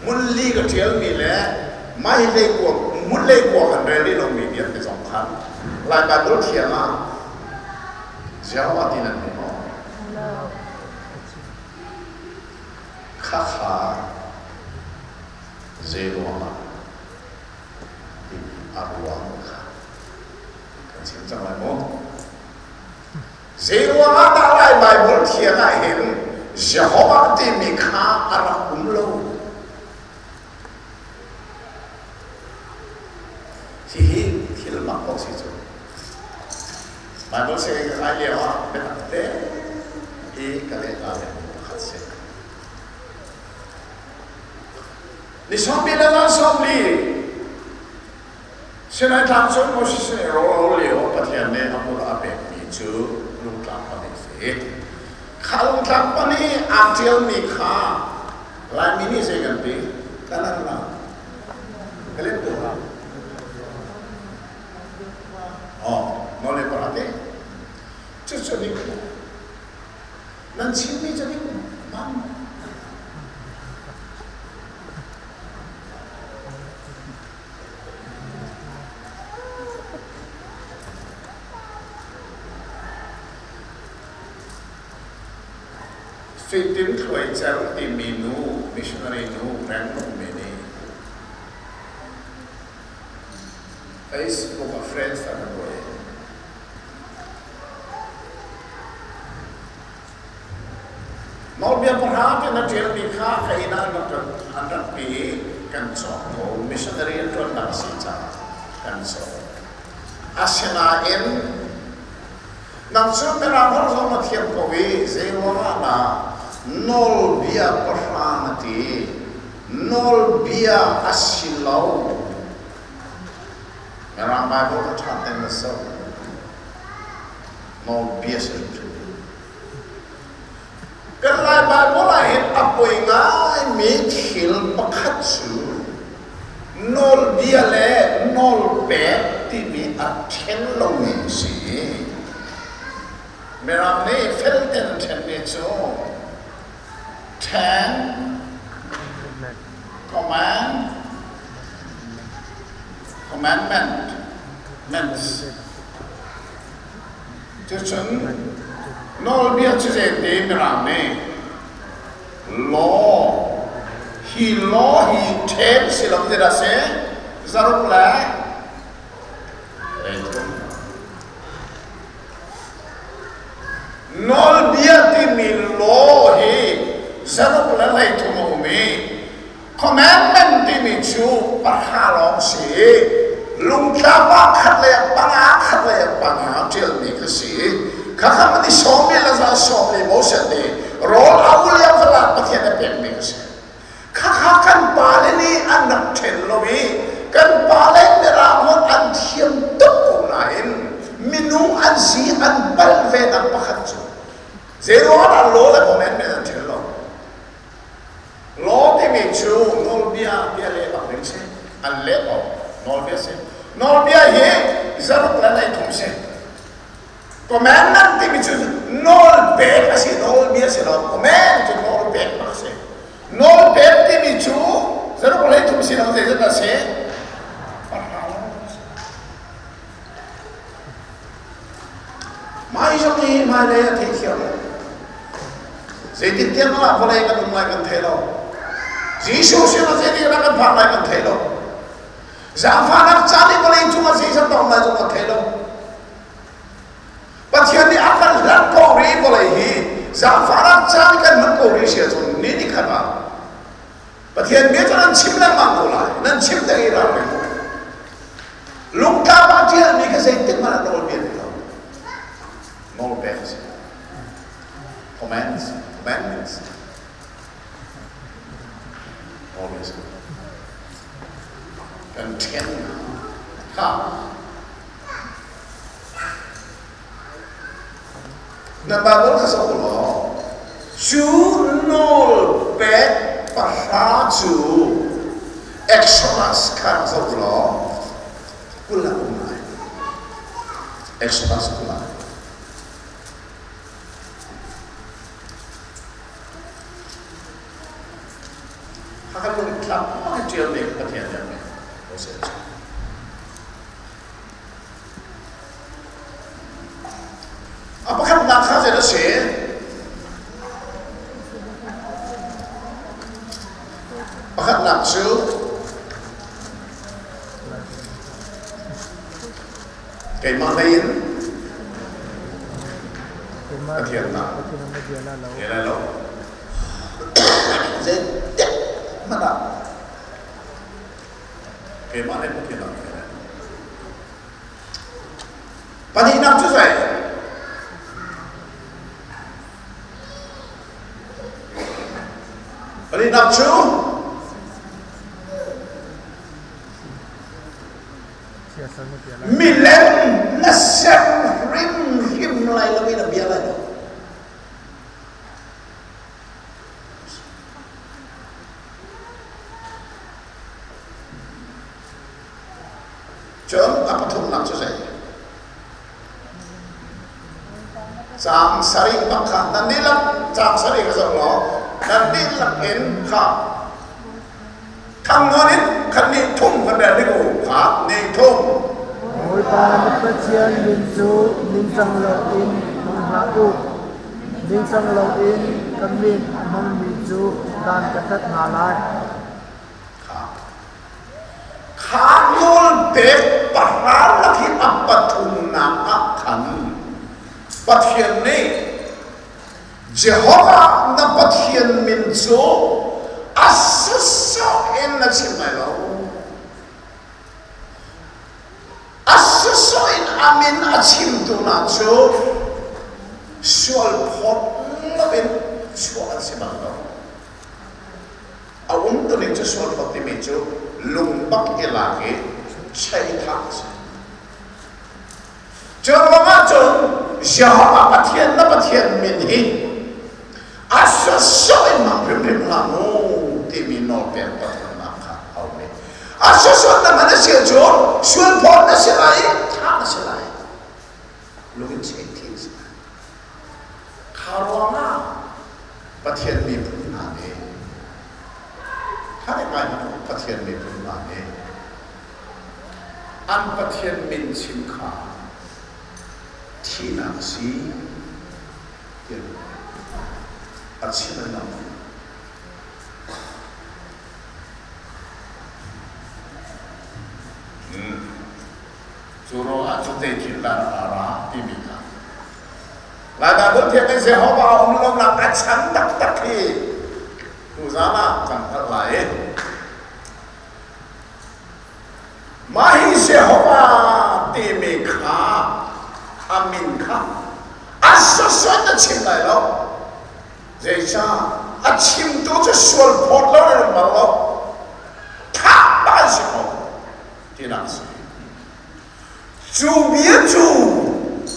ngunli ka ṭialmi le mailei kua ngunlei kua kan rel rih lomi vialte zong khan Lai Baibal Thiang ah Jehovah ti nan hmu maw? Khakha zei ruangah timi a ruang kha kan chim cang lai maw? Zeiruangah dah Lai Baibal Thiang ah hin Jehovah timi kha a rak um lo? Hihi thil mak ko si cu. Baibal sianginn ka kai lio ah biatak te i ka leh la lengmi pakhat si. Ni sawmbi le zan sawmli Sinai Tlang cung Moses nih rawl lio Pathian nih a hmur a pekmi cu lungtlak pahnih a si. Kha lungtlak pahnih aa ṭialmi kha Laimi nih zei kan ti? Kanan la. Kalin tu la. Oh, no le parate. Cucu dik. Nan chimmi cu dik. Mam. Fitin Thluaicer timi nu, missionary nu Rangoon nih Facebook ah friends a ka tuah i Nawlbia pahra te na ṭialmi kha ka inn ah an rak pi i kan cawk ko. Missionary an ṭuannak a si caah kan cawk. Asinain nang cu Mirang holh zong na thiam ko i zeiruangah dah nawlbia pahra na ti? Nawlbia a si lo. Mirang Bible kha ṭha tein na zoh. Nawlbia si hrimhrim. Kan Lai Baibal ah hin a poi ngaimi thil pakhat cu nawlbia le nawlpek timi a ṭhen lomi a si. Mirang nih felten an ṭhenmi cu ten command commandment ments. Cucun nawlbia cu zeiti Mirang nih law hi law hi ṭhen si lo ti dah si zaruk le leithum. Nawlbia timi law hi zaruk le leithum a um i Commandment timi cu pahra lawng si i lungtlap ah khat le panga khat le panga ṭialmi kha si. Khakha man i sawmmi le za sawmmi Moses nih rawl a ul i a va lak Pathian a pekmi kha si. Khakha kan pale nih an rak ṭhen lo i kan pale Mirang holh an thiam tuk ko nain minung an si an palh ve nak pakhat cu zeiruangah dah law le commandment an ṭhen lo? Law timi cu nawlbia bia leh bak ding si. An leh ko. Nawlbia si. Nawlbia hi zaruk le leithum si. Commandment timi cu nawlpek a si, nawlbia si lo. Command cu nawlpek bak si. Nawlpek timi cu zaruk le leithum si lo zeizat a si? Pahra lawng si. Mah hi zong hi hmailei a theithiam lo. Zeitintiah malah vawlei kan um lai kan thei lo. Jesuh sinah zeitik dah kan phak lai kan thei lo. Zaangfahnak caan i vawlei cungah zeizat dah um lai zong kan thei lo. Pathian nih a kan hlat ko rih vawlei hi zaangfahnak caan i kan hman ko rih si ahcun ni ni khat ah Pathian bia cu nan chim lengmang ko lai. Nan chim te i ralring ko. Lungtlap ah ṭialmi kha zeitik hmanh ah nawlbia ti lo. Nawlpek a si. Commands, commandments. Nawlbia si. Kan ṭhen kha na Bible kha zoh law cu nawl pek pahra cu Exodus kha zoh law 20 ah um lai. Exodus 20 ah. Hakha lungtlap bak in ṭialmi Pathian biakmi Moses cu. A pakhatnak kha zei a si? Pakhatnak cu keimah lei in Pathian nak nge lai lo. Zeitik hmanh ah keimah lei Pathian nak nge lai lo. Pahnihnak cu zei? Pahnihnak cu milem na ser hrimhrim lai lo i na bia lai lo. Cun a pathumnak cu zei? Caang sarih bak kha nan dihlak caang sarih ka zoh law nan dihlak in kha thang nawn in khat nih thum kan rel ding u kha nih thum. Bawipa na Pathian min cu ningcang loin hmang hlah u. Ningcang loin ka min a hmangmi cu dan ka tat hna lai. Kha nawlpek pahra lak i a pathumnak ah khan Pathian nih Jehovah na Pathian min cu a sawsawh in na chim lai lo. A sawsawh in a min a chimtu hna cu sualphawt loin chuah an si bal lo. A umtuning cu sualphawt timi cu lungbak i lak i chei thah a si. Cu ruangah cun Jehovah Pathian na Pathian min hi a sawsawh in hmang hrimhrim hlah mu timi nawlpek pathumnak kha a um i a sawsawh na hman a si ahcun sualphawt na si lai i thah na si lai. Lung in chei thi na si lai. Kha ruangah Pathian miphun hna nih kha ngai hmanh u Pathian miphun hna nih an Pathian min chim kha thihnak a si tiah a chim an lam. Cu ruangah cu te thil dan a ra timi kha Lai Bible thiang in Jehovah um lonak a chan taktak hi tuzan ah kan hngalh lai i mah hi Jehovah timi kha a min kha a sawsawt a chim lai lo. Zeicah? A chimtu cu sual phawt lo in um bal lo. Thah bak an si ko tinak a si. Cu bia cu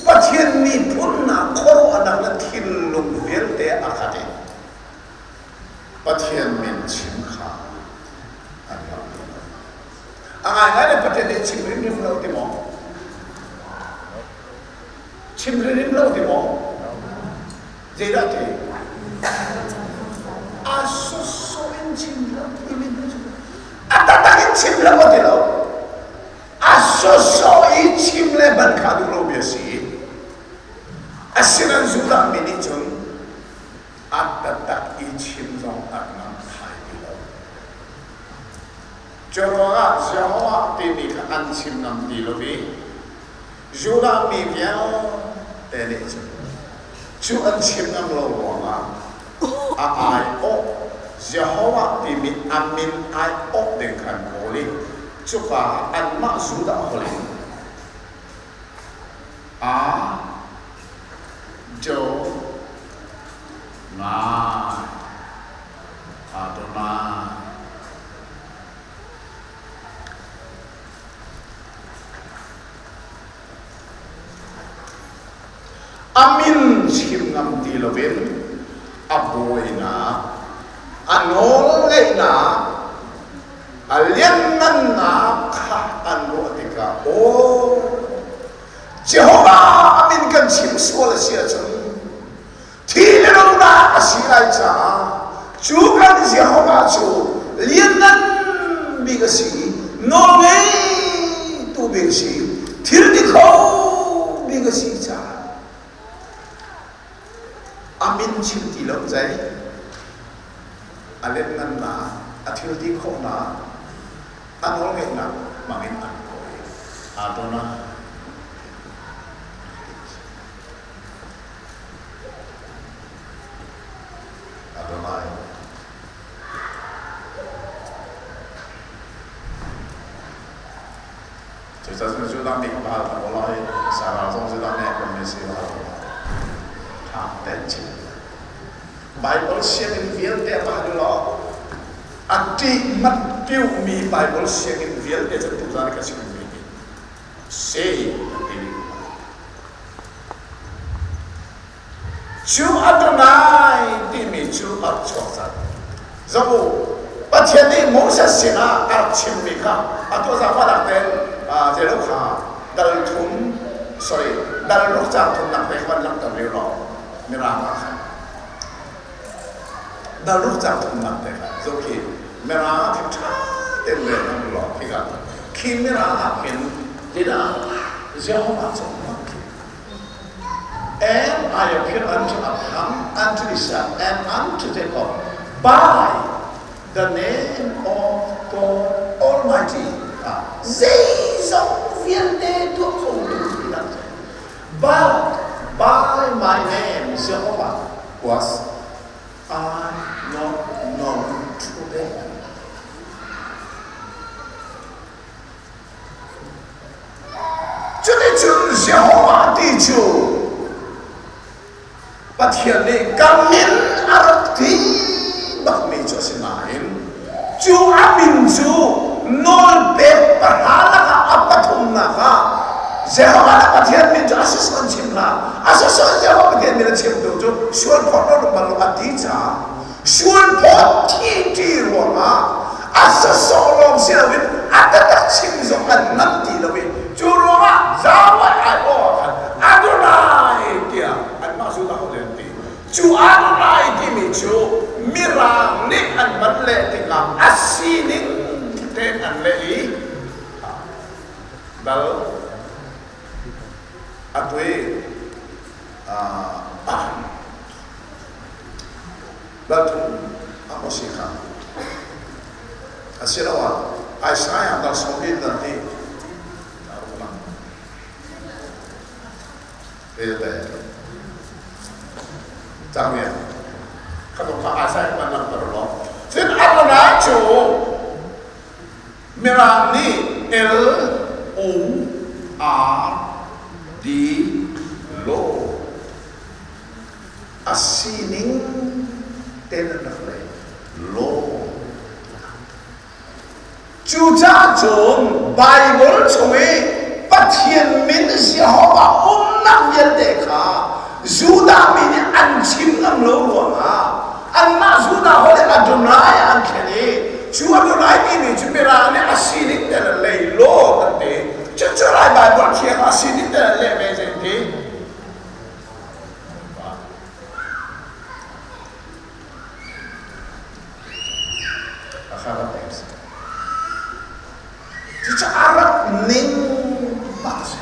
Pathian miphun hna khuaruahnak le thinlung vialte a khat i Pathian min chim kha an rak duh lo. A ngaingai le Pathian nih chim hrimhrim lo ti maw? Chim hrimhrim lo ti maw? Zeidah ti? A sawsawh in chim lo ti min cu a taktak in chim lo ti lo. A sawsawh i chim le ban kha duh lo bia si. Asinain Judah mi nih cun a taktak i chim zong an ngamh thai ti lo. Cu ruangah Jehovah timi kha an chim ngam ti lo i Judah mi vialte nih cun cu an chim ngam lo ruangah a aiawh Jehovah timi a min aiawh ding kha an kawl i cuka ah anmah Judah holh in A Do Nai Adonai. A min chim ngam ti loin a bawinak, a nawlngeihnak, a lianngannak kha an ruah tikah aw Jehovah a min kan chim sual a si ahcun thi le lonak a si lai caah cu kan Jehovah cu lianngan bik a si, nawlngeitu bik a si, thil ti kho bik a si caah a min chim ti lo cai a lianngannak, a thil ti khawhnak, a nawlngeihnak hmangin an kawi. Adonai. Adonai. Cucaah cun Judah mi kha hal hna law hi Sarah zong Judah mi a mi si lo. Ṭha tein chim. Bible sianginn vialte a hal law a ṭih mat piumi Bible sianginn vialte cu tuzan ka chimmi hi si an ti. Cu Adonai timi cu a rak chuak cang. Zoh u, Pathian nih Moses sinah a rak chimmi kha atu zaangfahnak tein zeilo kha dal thum sorry dal ruk caang thumnak te kha van langhter rih law mirang ah khan dal ruk caang thumnak te kha zoh khi mirang ah khin ṭha tein rel hmang law khika khi mirang ah khin zeidah Jehovah cu khi And I appeared unto Abraham, unto Isaac, and unto Jacob by the name of God Almighty. Zeizong vialte tuah kho tu ti But by my name, Jehovah, was I not known to them. Cuticun Jehovah ti cu Pathian nih ka min a rak ti bakmi cu a si nain cu a min cu nawlpek pahra lakah a pathumnak ah Jehovah le Pathian min cu a si sual chim hlah a si sual Jehovah Pathian min a chimtu cu sual phawt lo bal lo a ti caah Sualphawt thi ṭi ruangah a sawsawh lawng si loin a taktak chim zong an ngamh ti lo i cu ruangah Yahweh aiawh ah khan Adonai tiah anmah Judah holh in an ti. Cu Adonai timi cu Mirang nih an van leh tikah a sining tein an leh i dal atu i Lalthum a maw si kha? Asiloah Isaiah dal sawm in dal hi a uk lang. Te cang ya. Kha to kha Isaiah man lang tar lo. Cun Adonai cu Mirang nih L O R D lo a sining tein an rak lei law. Cucaah cun Baibal chung i Pathian min Jehovah umnak vialte kha Judah mi nih an chim ngam lo ruangah anmah Judah holh in Adonai an thlen i cu Adonai timi cu Mirang nih a sining tein an lei law an ti. Cucu Lai Baibal thiang ah a sining tein an leh ve zei ti? Cucu a rak ning bak a si.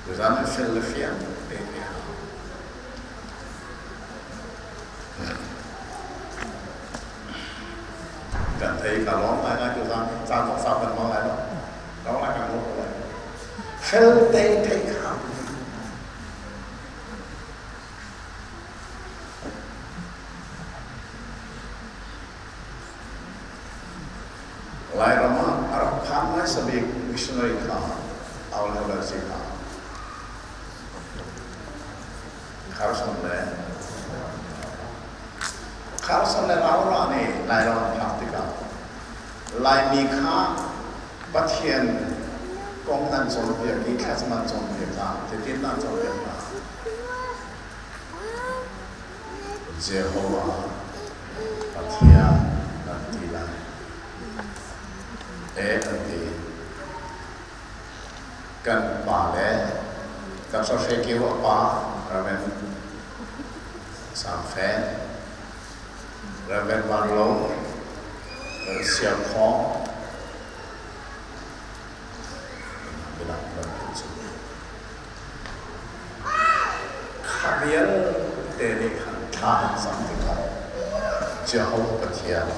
Tuzaan fel le fiang te te hau. Kan thei ka lawm ngai ngai tuzaan caan zong sau kan hmang lai lo. Lawm lai kan lawm ko lai. Fel te theih kha Lairam ah a rak phan hmaisa bik missionary kha Aulhauler si kha Carson le Carson le Laura nih Lairam an phak tikah Laimi kha Pathian Kong nan cawnpiak i thlacam an cawnpiak ah zeitin nan cawnpiak hna? Jehovah Pathian nan ti lai. E an ti. Kan pa le kan hrohre keu a pa Reverend Sang Fen, Reverend Van Lo, Reverend Siang Khawng, Bilang bantuk cu. Kha vialte nih khan thla an cam tikah Jehovah Pathian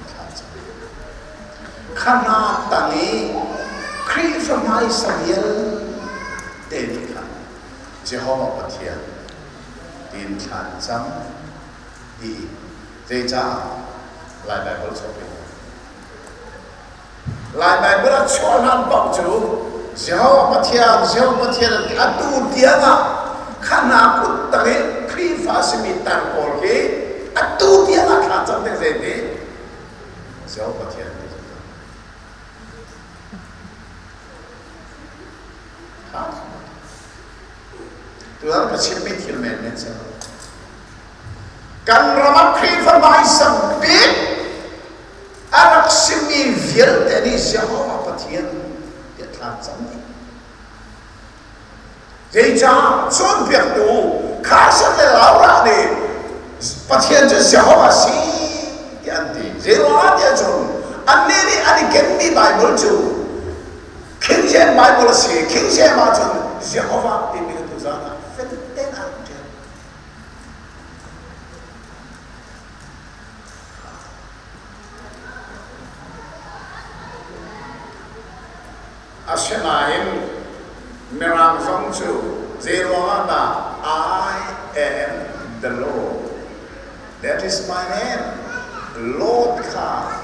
thla an cam. Kha hna tang i Khrihfa hmaisa vialte nih khan Jehovah Pathian tiin thla an cam ti zeicah Lai Baibal chuahpi Lai Baibal a chuah hlan paoh cu Jehovah Pathian, Jehovah Pathian an ti. Atu tiang ah kha hna kut tang i Khrihfa simi tar pawl hi atu tiang ah thla cam ding zei ti Jehovah Pathian ti zungzal. Tuan ka chimmi thil men men si. Kan ram ah Khrihfa hmaisang bik a rak simi vialte nih Jehovah Pathian tiah thla cam dih. Zeicah cawnpiaktu Carson le Laura nih Pathian cu Jehovah si tiah an ti. Zeiruangah tiah cun annih nih an i kenmi Baibal cu King James Bible a si. King James ahcun Jehovah timi kha tuzaan ah fel tein an ṭial. Asinain Mirang zong cu zeiruangah dah I am the Lord. That is my name. Lord kha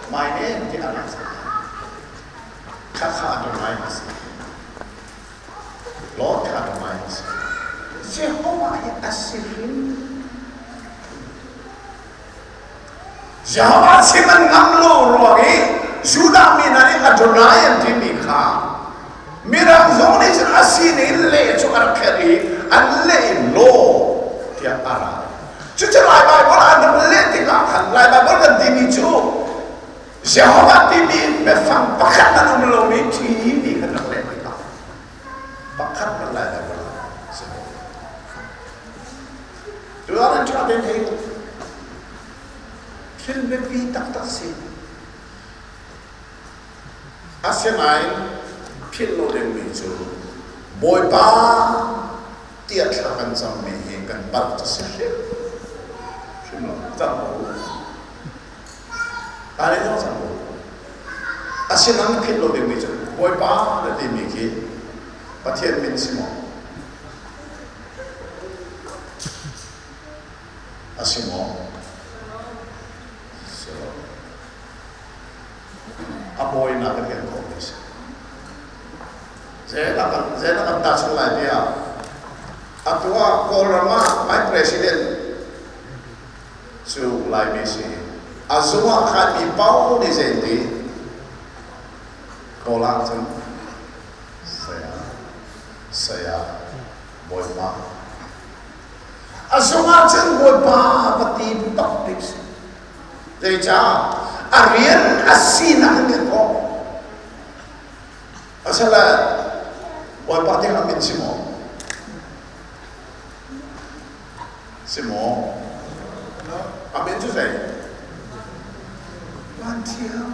my name ti a rak Khakha Adonai a si. Lord kha Adonai a si. Jehovah hi a si hrim. Jehovah chim an ngam lo ruang i Judah mi hna nih Adonai an timi kha Mirang zong nih cun a sining leh cu a rak kherh i an leh in law tiah a ra. Cucu Lai Baibal ah an rak leh tikah khan Lai Baibal kan timi cu Jehovah timi biafang pakhat an um lomi TV kan rak leh tikah pakhat man Lai Baibal ah si. Tuah an ṭha ten hei thil biapi taktak si. Asinain philh lo dingmi cu Bawipa tiah thla kan cammi hi kan palh cu si hrim hrim lo cam ko. Tale zong cam ko. Asinain philh lo dingmi cu Bawipa na timi khi Pathian min si maw? A si maw? Si lo. A bawinak kan kan khawh mi si. Zeidah kan zeidah kan tahchunh lai tiah atu ah Kawlram ah my president cu Laimi si. A zung ah khan mi paoh nih zei ti Kawl ah cun saya saya Bawipa. A zung ah cun Bawipa va ti bak bik si. Zeicah a rian a sinak in kan kawh. Asala Bawipa ti min si maw? Si maw? A min cu zei? Van Thiang.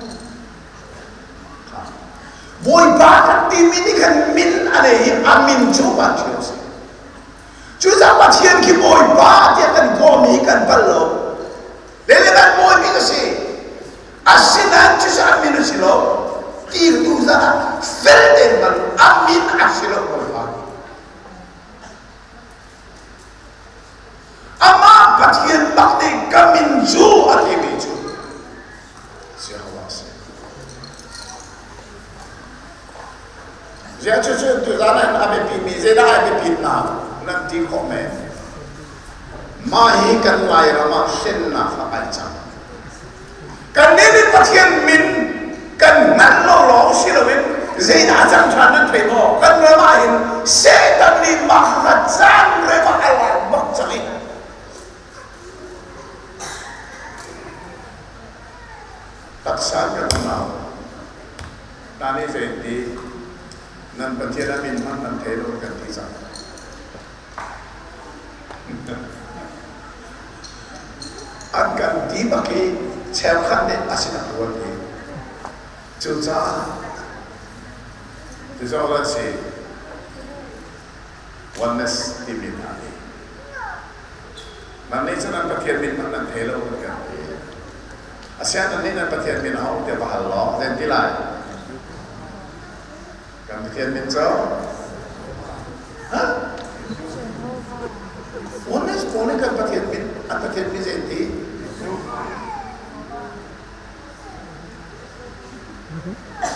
Bawipa kan timi nih khan min a nei i a min cu Van Thiang si. Cucaah Pathian khi Bawipa tiah kan kawhmi kan palh lo. Lele kan bawimi ka si. Asinain cucu a min a si lo. Ti tu zan ah fel tein bal a min a si lo Bawipa. Amah Pathian bak nih ka min cu a timi cu Jehovah a si. Ziah cucu tuzan ah a biapimi zeidah ai biapitnak nan ti khawh men? Mah hi kan Lairam ah hlennak ah ai cang. Kannih nih Pathian min kan hngalh lo lawng si loin Pakistan kan unau hna nih zei an ti? Nan Pathian a min hmanh nan thei lo kan ti cang. An kan ti bak i cheukhat nih a si tak ruan ti. Cucaah tizawh an si oneness timi hna nih nan nih cu nan Pathian min hmanh nan thei lo kan kan ti. Asian nan nih nan Pathian min a um tiah va hal law zei ti lai? Kan Pathian min cu Oneness pawl nih kan Pathian min an Pathian min zei ti?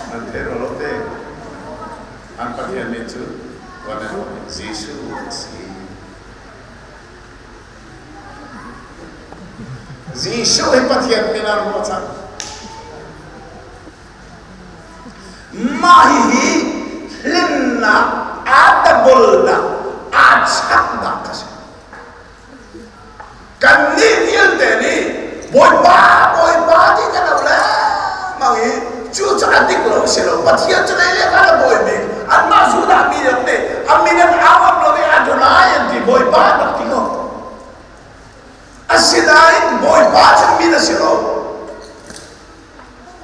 Nan thei rua lo te. An Pathian min cu one and only Jesuh a si. Jesuh hi Pathian min ah ruah cang. Mah hihi hlennak aa tabolnak aa chaknak a si. Kannih vialte nih Bawipa, Bawipa ti kan au lengmang i cucu a dik lo si lo. Pathian cu lei le khan a bawi bik. Anmah Judah mi dang nih a min an au ngam lo i Adonai an ti, Bawipa an rak ti ko. Asinain Bawipa cu min a si lo.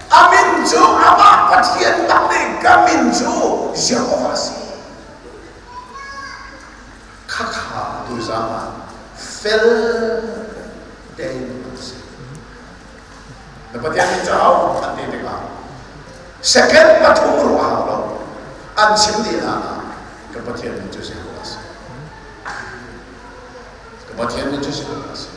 A min cu amah Pathian bak nih ka min cu Jehovah a si. Khakha tuzaan ah fel tein an si. Na Pathian nih cau an ti tikah second pathum ruah hau lo an chim dih hlan ah ka Pathian nih cu Jehovah a si. Ka Pathian nih cu Jehovah a si.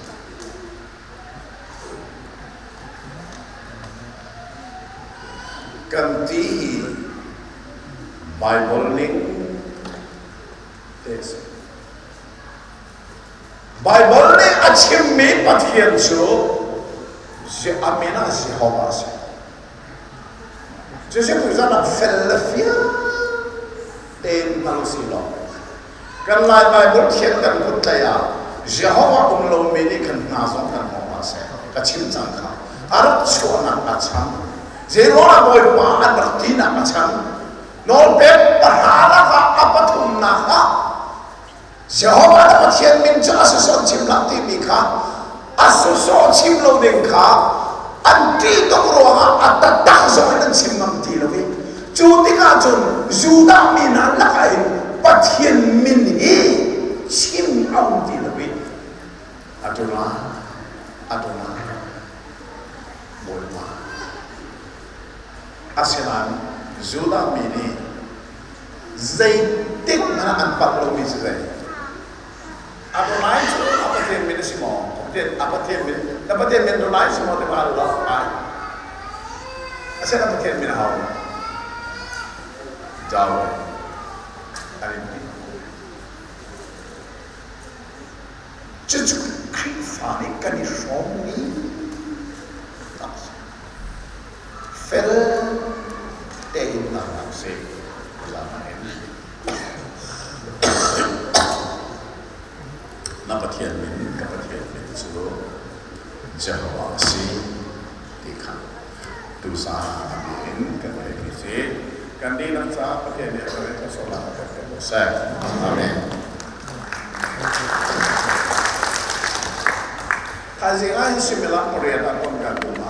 Kan ti hi Bible ning te a si. Bible nih a chimmi Pathian cu a min ah Jehovah a si. Cucu tuzan ah fel le fiang tein hngal usih law kan Lai Bible thiang kan kut tlai ah Jehovah um lomi nih khan hna zong kan hmuh hna seh ka chim cang kha a rak chuahnak a chan zeiruangah Bawipa an rak tinak a chan Nawlpek pahra lakah a pathumnak ah Jehovah na Pathian min cu a sawsawh chim hlah timi kha a sawsawh chim lo ding kha an ṭih tuk ruangah a taktak zong in an chim ngam ti lo i cu tikah cun Judah mi hna lakah hin Pathian min hi chim a um ti lo i Adonai Adonai Bawipa. Asinain Judah mi nih zeitik hmanh ah an palh lomi cu zei? Adonai cu a Pathian min a si maw? A Pathian min, na Pathian min Adonai si maw ti ma al lo? Ai. Asinain a Pathian min a hau. Yahweh. An in ti. Cucu Khrihfa nih kan i hrawmmi tak si. Fel tein nak nak si. Na Pathian min ka Pathian min cu Jehovah a si ti kha tuzaan a bia in kan theih mi si. Kan dihlak caah Pathian nih a kan thluachuahnak a kan pek ko seh. Amen. Thaizing ah hin suimilam pariat ah ton kan um.